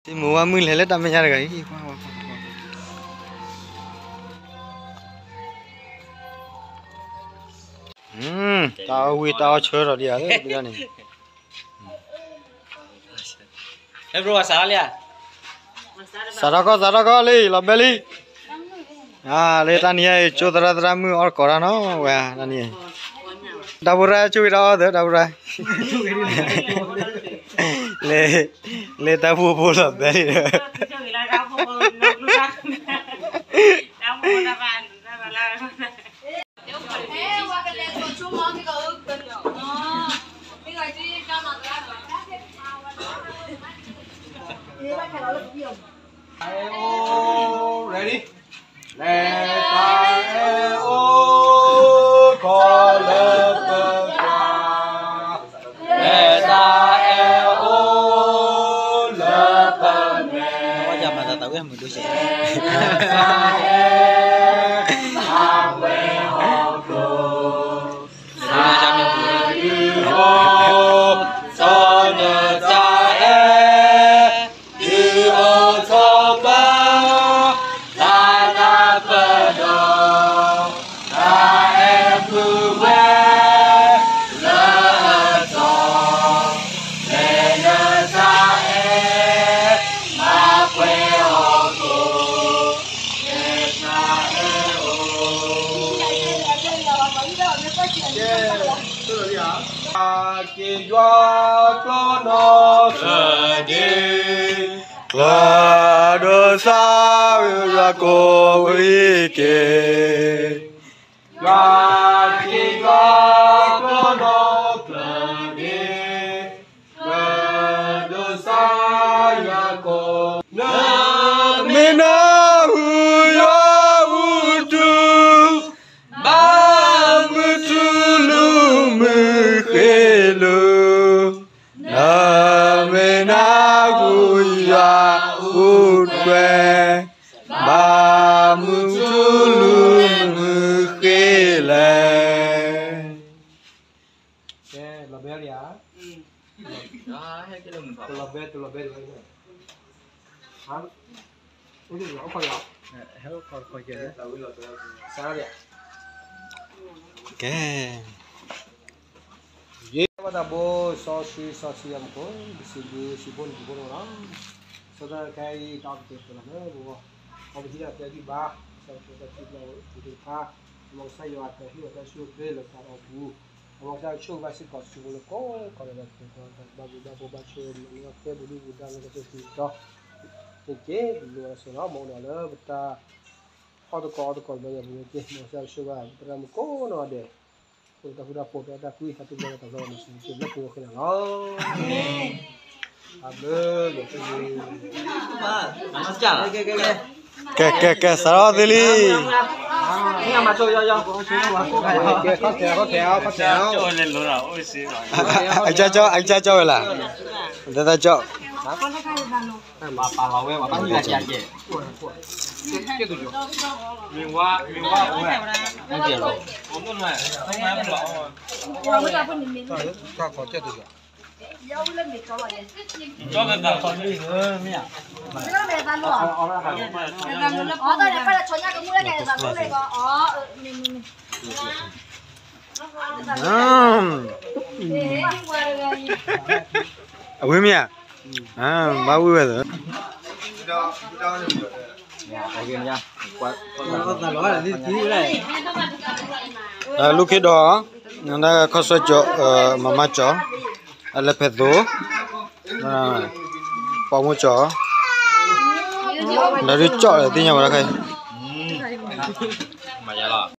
သ့ၣ်မုၢ်ဝါမုၢ်လဲၤလၢတၢ်မဲာ်ညါတဂၤအံၤ, တၢ်အီၣ်ဝံၤတၢ်အီၣ်ဆၢထီၣ်ဒံးဧါ, စးထီၣ်ကီၢ် စးထီၣ်ကီၢ်လံ လီၤဘဲလံ. လၢတၢ်နံၤအံၤ ကၠိသရၣ်သရၣ်မုၣ်အီၣ်ကီးတၢ်နီၤဝဲတၢ်နံၤ, တၢ်ဖိရၣ်ဆိၣ်ဂ့ၤတၢ်အီၣ်သၢ တၢ်ဖိရၣ်, လၢတၢ်ဖိဖိလီၤဘဲလံဒီး Ready? လဲၤတၢ်အဲၣ်အိၣ်ကီးလၢပကျါ, လဲၤတၢ်အဲၣ်အိၣ်လၢပမဲာ်, လဲၤတၢ်အဲၣ် ဒုးအိၣ်ထီၣ်ပၢ, တၢ်တၢ်ပဒီ, တၢ်အဲၣ်ဖုဝဲလၢအတီၤ, လဲၤနတၢ်အဲၣ်မၤပှဲၤဟီၣ်ခိၣ်, လဲၤတၢ်အဲၣ်အိၣ် က့ၤယွၤကျိနီၢ်ချၢဒ့, ကျၢၤဒိးစါယွၤကိးဝံၤက့ၤ, ယွၤက့ၤယွၤကျိနီၢ်ချၢဒ့, ကျၢၤဒိးစါယွၤကိး, နမ့ၢ်နၢ်ဟူယွၤအူတူၢ် ဘၣ်မုၢ်ထူလူၤမုၢ်ဃ့လိၤ, နမ့ၢ်နၢ်ဟူယွၤအူကွဲ, ဘၣ်မုၢ်ထူလူၤမုၢ်ဃ့လဲၣ်. ကဲ လီၤဘဲလံဧါ, တလီၤဘဲ တလီၤဘဲ ဟါ, အိၣ်ဒီး အိၣ်ခိးယၤ, စးထီၣ်ဒံး, ကဲ, ယ့ၢ်ဘၣ်တၢ်ဘိ စီဆှံစီဆှံယၤမူခိၣ် ပစံးဘျုးစံးဖှိၣ်နပူၤဖိန့ၣ်လီၤ. စီၤတၢ်ခဲအံၤ တၢ်အီၣ်ကတဲာ်ပှဲၤလီၤလၢပဂီၢ်, အီၣ်ပဟံးတၢ်တဲဒံးဘၣ်, စီၤတၢ်ထံၣ်ဘၣ်ဝဲပူၤသ့ၣ်တဖၣ်, မ်ကစၢ်ယွၤကဟ့ၣ်အီၤတၢ်ဆိၣ်ဂ့ၤလၢတၢ်အီၣ်ပူၤ, မ်ကစၢ်ဆိၣ်ဂ့ၤဘၣ်စ့ၢ်ကီးစုဖိလၢကိးကီးဒီး တၢ်ဘၣ်ဘျုးဘၣ်ဖှိၣ်ဘၣ်ဆိၣ်ဂ့ၤ မၤန့ၢ်အီၣ်သ့ၣ်ပူၤဒီး န့ၣ်က့ၤ ပလိၤအီၤစ့ၢ်လီၤ. မ်အအိၣ်ဒီးလၢပတၢ် အီၣ်တကိးအီသကိးဘၣ်ယၤပူၤန့ၣ်က့ၤ မ်ကစၢ်ဆိၣ်ဂ့ၤဘၣ် ပတၢ်မုၢ်ကိးနီၢ်ဒဲး, ပတၢ်ဃူတၢ်ဖိး တၢ်အဲၣ်တၢ်ကွံ တၢ်တူၢ်ဘၣ်တၢ်သးလီၤ မ့ၢ်စံးက့ၤလၢပဂီၢ်ခဲလၢာ်လီၤ. အဘျုးလီၤ. ကဲ ကဲ ကဲ စးထီၣ်သ့လံ. အကစၢ်ကၠီ အကစၢ်ကၠီဝဲလၢ်, ဒသကၠီ, အဝံၤမ့ၢ်ဧါ, ဘၣ်ဝံၤဝဲ, လူၤခ့ဒီး ခီၣ်ဆၢကၠီ, မၤမါကၠီ, အလဲၤဖဲသိး, ပှၤမိၢ်ကၠီ, ဒီးဒုးကၠီလၢသ့ၣ်ညါဝဲဒၣ်ခဲအံၤ, မၤယါလီၤ.